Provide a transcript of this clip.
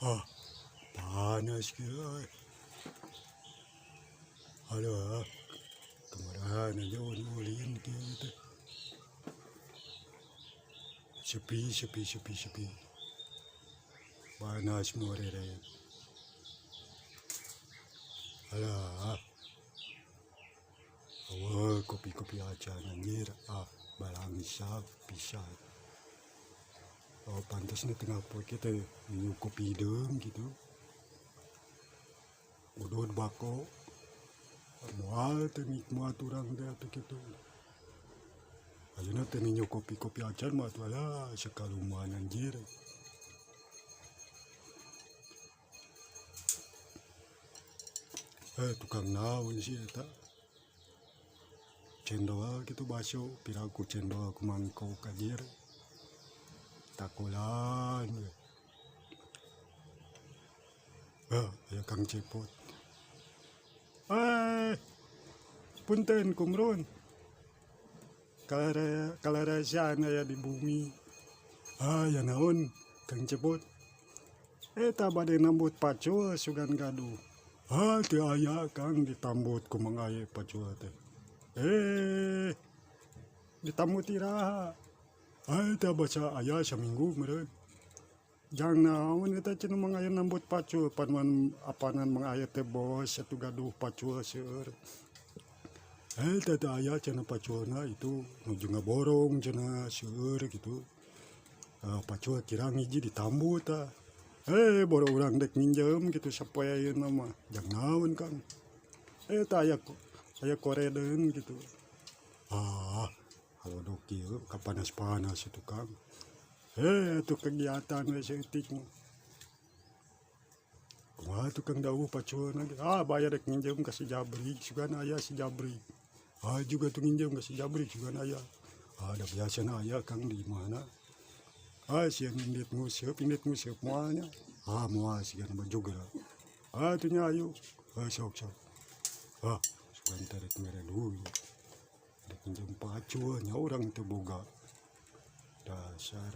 Ah, panas kieu euy. Aduh, kemana aja ulin kieu teh. Sepi, sepi, sepi, sepi. Panas morere. Alah. Awa kopi-kopi acan anjir. Ah, balangsa pisan. Oh, pantasnya tengah poe kita nginum kopi hideung gitu. Udud bako. Moal teu nikmat urang teh atuh kitu. Ayeuna teh ninyu kopi-kopi acan mah atuh alah sakaluman anjir. Eh, tukang naon sih eta? Cendol gitu baso, piraku cendol ku mangkok anjir. Takulan we. Eh, aya Kang Cepot. Eh, punten kumrun. Kalarasian aya di bumi. Ah, ya naon Kang Cepot. Eta bade nambut pacul sugan gaduh. Ah, teu aya Kang ditambut ku Mang Aye pacul teh. Eh, ditambut iraha. Ah, teu baca aya saminggu meureun. Jang naon eta cenah Mang Aye nambut pacul panuan apanan Mang Aye teh bos atuh gaduh pacul seueur. Eh, teu teu aya cenah paculna itu nuju ngaborong cenah seueur gitu. Pacul kirang hiji ditambut tah. Eh, boro urang dek minjem gitu sapoe ayeuna mah. Jang naon Kang? Eh, tah aya aya koredeun gitu. Ah, halodok kieu kapanas-panas itu Kang. Eh, atuh kegiatan we saeutik mah. Kumaha tuh Kang dawuh paculna ge? Ah, baya dek minjem ka si Jabri, sugan aya si Jabri. Ah, juga tuh minjem ka si Jabri, sugan aya. Ah, da biasana aya Kang di mana. Ah, sieun indit nguseup moal nya. Ah, moal sigana mah juga. Ah, atuh nya ayu. Ah, sok sok. Ah, sugan teh rek mere duit. Rek minjem pacul nya urang teu boga. Dasar.